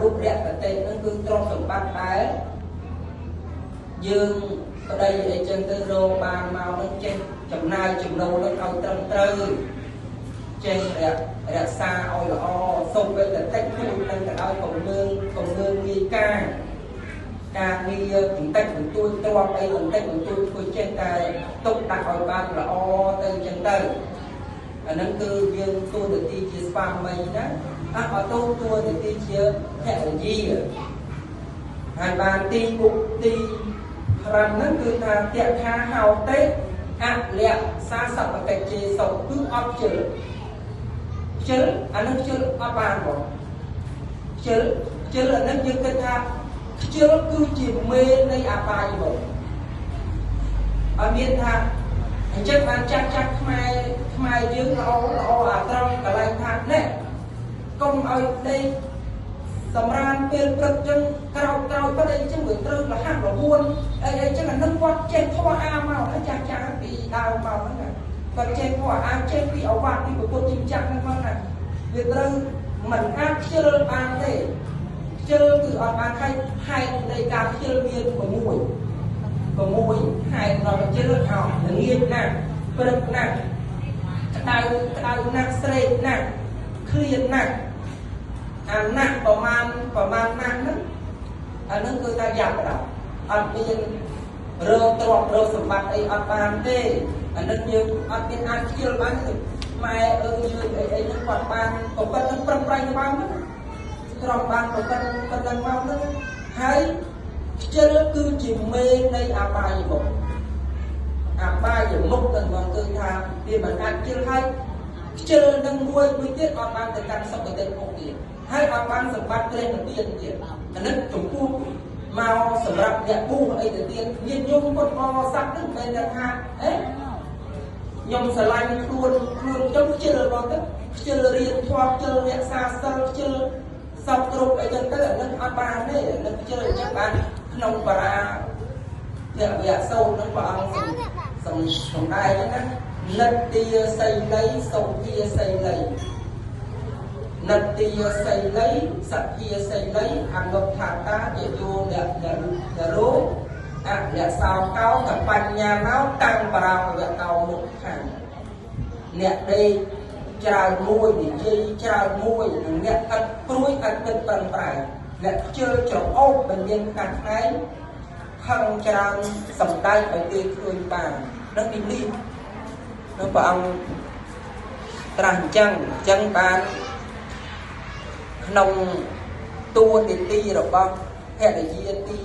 នុរក្សតិហ្នឹងគឺទ្រព្យសម្បត្តិដែលយើងប្តីអីចឹងទៅរកបានមកនឹងចេះចំណាយចំណូលនឹងឲ្យត្រឹមត្រូវចេះរក្សាឲ្យល្អសូម្បីតែតិចតួចនឹងក៏ដោយកុំលើងងាយការងារបន្តិចបន្តួចទ្រព្យអីបន្តិចបន្តួចធ្វើចេះតែទុកដាក់ឲ្យបានល្អទៅចឹងទៅអាហ្នឹងគឺយើងតួនាទីជាស្វាមីណាអត់តួនាទីជាភរិយាហើយបានទីបុកទី5ហ្នឹងគឺថាតថាហោទេអលៈសាសបកិច្ចេសុគឺអត់ជិលខ្ជិលអានឹងខ្ជិលអត់បានបងខ្ជិលអានឹងយើងគិតថាខ្ជិលគឺជាមេនៃអបាយមុខអត់មានថាអញ្ចឹងបានចាស់ខ្មែរយើងល្អអាត្រង់កន្លែងថានេះកុំឲ្យដេកសម្រានពេលព្រឹកចឹងក្រោកបាត់អីចឹងវាត្រូវលះរហួនអីចឹងអានឹងគាត់ចេះធម៌អាមកណាចាស់ពីដើមមកហ្នឹងគាត់ចេះធម៌អាចេះពីអវាទពីពុទ្ធជាម្ចាស់ហ្នឹងមកណាវាត្រូវមិនអាចខ្ជិលបានទេខ្ជិលគឺអត់បានហើយហេតុនៃការខ្ជិលមាន6ហេតុដល់ខ្ជិលអត់ល្ងាចណាស់ព្រឹកណាស់ក្តៅណាស់ស្រេកណាស់ឃ្លានណាស់អាណាស់ប្រមាណណាស់ហ្នឹងអាហ្នឹងគឺថាយ៉ាប់ដល់អត់មានរកទ្រព្យរកសម្បត្តិអីអត់បានទេអានឹងយើងអត់មានអាចខ្ជិលបានទេម៉ែអើយើងអីហ្នឹងគាត់បានក៏ប៉ុណ្្នឹងប្រឹងប្រែងទៅបានទ្រព្យបានក៏ប៉ុណ្្នឹងមកហ្នឹងហើយខ្ជិលគឺជាមេនៃអបាយមុខអបាយមុខទាំងមកគឺថាវាមិនអាចខ្ជិលហើយខ្ជិលនឹងមួយទៀតអត់បានទៅកាន់សុគតិភពទៀតហើយអត់បានសម្បត្តិព្រះនិព្វានទៀតអានេះចំពោះមកសម្រាប់អ្នកបួសអីទៅទៀតញាតិញោមពុទ្ធបរិស័ទហ្នឹងមិនមែនថាអេខ្ញុំស្រឡាញ់ខ្លួនខ្ញុំខ្ជិលបងទៅខ្ជិលរៀនធម៌ខ្ជិលរក្សាសិលខ្ជិលសពគ្រប់អីចឹងទៅអានឹងអត់បានទេអានឹងខ្ជិលអញ្ចឹងបានក្នុងបារាភវៈសូត្រហ្នឹងព្រះអង្គសំដែងណានិទ្យាសីលីសុភាសីលីនិទ្យាសីលីសភាសីលីអនុដ្ឋាតាជាយោអ្នកនរោអលសោកោកបញ្ញាណោតាំងបរោវតោមុខខាងអ្នកដេកច្រើនមួយនិយាយច្រើនមួយនិងអ្នកឥតព្រួយឥតគិតប្រឹងប្រែងអ្នកខ្ជិលច្រអូសមិនមានខាត់ខ្នែងខឹងច្រើនសំដែងឲ្យគេឃើញបាននឹងពីនេះនឹងព្រះអង្គត្រាស់អញ្ចឹងបានក្នុងតួនាទីរបស់ភរិយាទី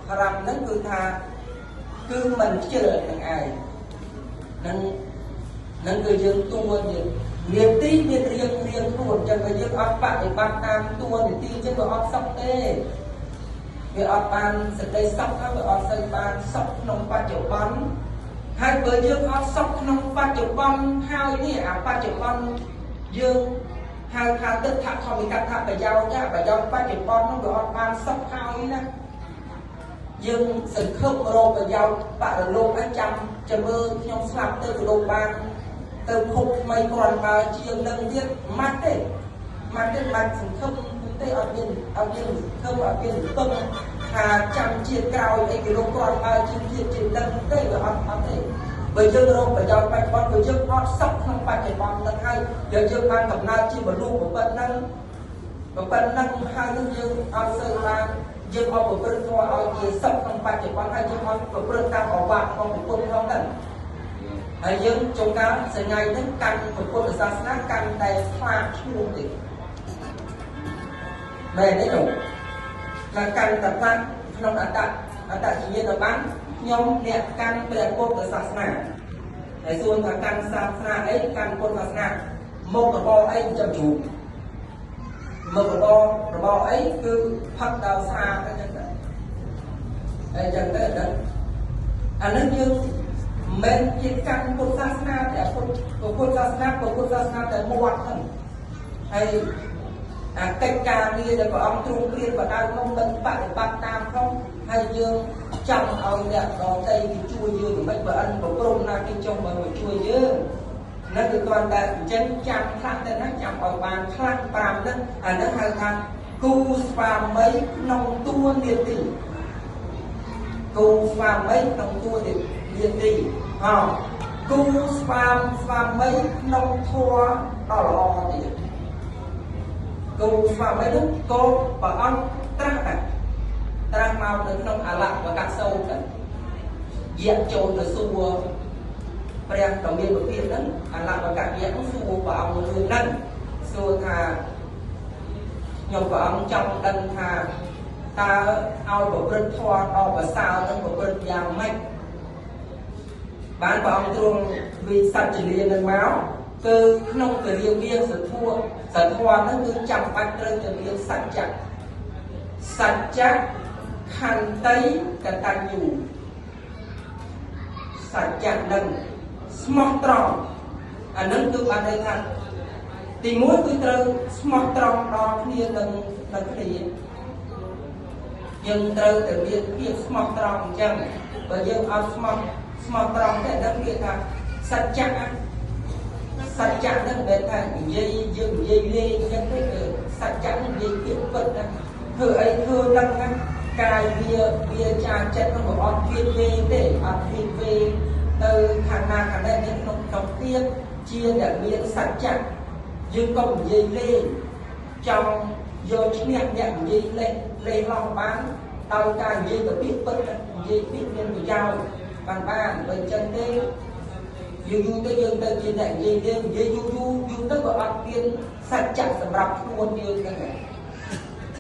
5ហ្នឹងគឺថាគឺមិនខ្ជិលនឹងឯងនឹងគឺយើងតួនាទីមានរៀងខ្លួនអញ្ចឹងបើយើងអត់បដិបត្តិតាមតួនាទីអញ្ចឹងវាអត់សុខទេវាអត់បានសេចក្តីសុខហើយវាអត់សូវបានសុខក្នុងបច្ចុប្បន្នហើយបើយើងអត់សុខក្នុងបច្ចុប្បន្នហើយនេះអាបច្ចុប្បន្នយើងហៅថាទិដ្ឋធម្មិកថាប្រយោជន៍ប្រយោជន៍បច្ចុប្បន្ននោះវាអត់បានសុខហើយណាយើងសង្ឃឹមរកប្រយោជន៍បរលោកអីចាំចាំមើលខ្ញុំស្លាប់ទៅក៏លោកបានទៅភពថ្មីគ្រាន់បើជាងនឹងទៀតម៉ាត់ទេម៉ាត់សង្ឃឹមទេអត់មានសង្ឃឹមអត់មានពឹងថាចាំជាតិក្រោយអីគេលោកគ្រាន់បើជាងជាតិជាងនឹងទេវាអត់ទេបើយើងរកប្រយោជន៍បច្ចុប្បន្នបើយើងអត់សុខក្នុងបច្ចុប្បន្ននឹងហើយយើងបានកំណើតជាមនុស្សប៉ុណ្ណឹងហើយនឹងយើងអត់សូវបានយើងអត់ប្រព្រឹត្តធម៌ឲ្យជាសុខក្នុងបច្ចុប្បន្នហើយយើងអត់ប្រព្រឹត្តតាមឱវាទរបស់ពុទ្ធផងហ្នឹងហើយយើងចុងកាលសញ្ញាហ្នឹងកាន់ពុទ្ធសាសនាកាន់តែខ្លាចឈ្មោះទៀតមែនទេលោកថាកាន់តែខ្លាចក្នុងអត្តជាញាណបានខ្ញុំអ្នកកាន់ព្រះពុទ្ធសាសនាហើយសួរថាកាន់សាសនាអីកាន់ពុទ្ធសាសនាមុខរបរអីចាំជ្រូកមុខរបរអីគឺផឹកដល់ស្រាទៅចឹងទៅហើយចឹងទៅដល់អានឹងយើងមិនជាកាន់ពុទ្ធសាសនាតែពុទ្ធសាសនាតែមាត់ហ្នឹងហើយអាកិច្ចការងារដែលព្រះអង្គទ្រង់ព្រានបដៅមកមិនបដិបត្តិតាមផងហើយយើងចង់ឲ្យអ្នកដទៃគេជួយយើងមិនបើអិនប្រព្រំណាគេចង់មកជួយយើង នឹងគឺគ្រាន់តែអញ្ចឹងចាំខ្លះទៅណាចាំឲ្យបានខ្លះ5ហ្នឹងអាហ្នឹងហៅថា គូស្វាមីក្នុងតួនាទី គូស្វាមីក្នុងតួនាទី ហោគូស្វាមីក្នុងធម៌ដ៏ល្អទៀត។ គូស្វាមីនោះក៏ព្រះអង្គត្រាស់ដែរ ត្រាស់មកនៅក្នុងអលវកសោត យៈចូលទៅសួរព្រះដ៏មានពភាហ្នឹង អលវកយៈនោះសួរព្រះអង្គរឿងហ្នឹង សួរថា ខ្ញុំព្រះអង្គចង់ដឹងថា តើឲ្យប្រព្រឹត្តធម៌ដ៏ប្រសើរនឹងប្រព្រឹត្តយ៉ាងម៉េចបាន? ព្រះអង្គទ្រង់វិសច្ចលានឹងមក គឺក្នុងពរាវាសធัว សធម៌ហ្នឹងគឺចាំបាច់ត្រូវតែមានសច្ចៈ សច្ចៈខន្តីកតញ្ញូ សច្ចៈនឹងស្មោះត្រង់ អានឹងគឺបានន័យថា ទីមួយគឺត្រូវស្មោះត្រង់ដល់គ្នានឹងគ្នា យើងត្រូវតែមានភាពស្មោះត្រង់។ អញ្ចឹងបើយើងអត់ស្មោះត្រង់ទេ ដឹងវាថាសច្ចៈ សច្ចៈហ្នឹងមិនមែនថានិយាយ យើងនិយាយលេងអញ្ចឹងទេ គឺសច្ចៈហ្នឹងនិយាយពាក្យពិតណា ធ្វើអីធ្វើហ្នឹងណា កាយវាចាចិត្តហ្នឹងក៏អត់វៀតវេងទេ អត់វៀតវេងទៅខាងណាខាងនេះ មានក្នុងភាពជាអ្នកមានសច្ចៈ យើងក៏និយាយលេងចង់យកឈ្នះអ្នកនិយាយលេះលេឡោះបាន ដោយការនិយាយទៅពាក្យពិត និយាយពាក្យមានប្រយោជន៍បានបាន។ បើអញ្ចឹងទេ យូរយូរទៅយើងទៅជាអ្នកនិយាយលេង និយាយយូរយូរយូរទៅក៏អត់មានសច្ចៈសម្រាប់ខ្លួនយើងហ្នឹង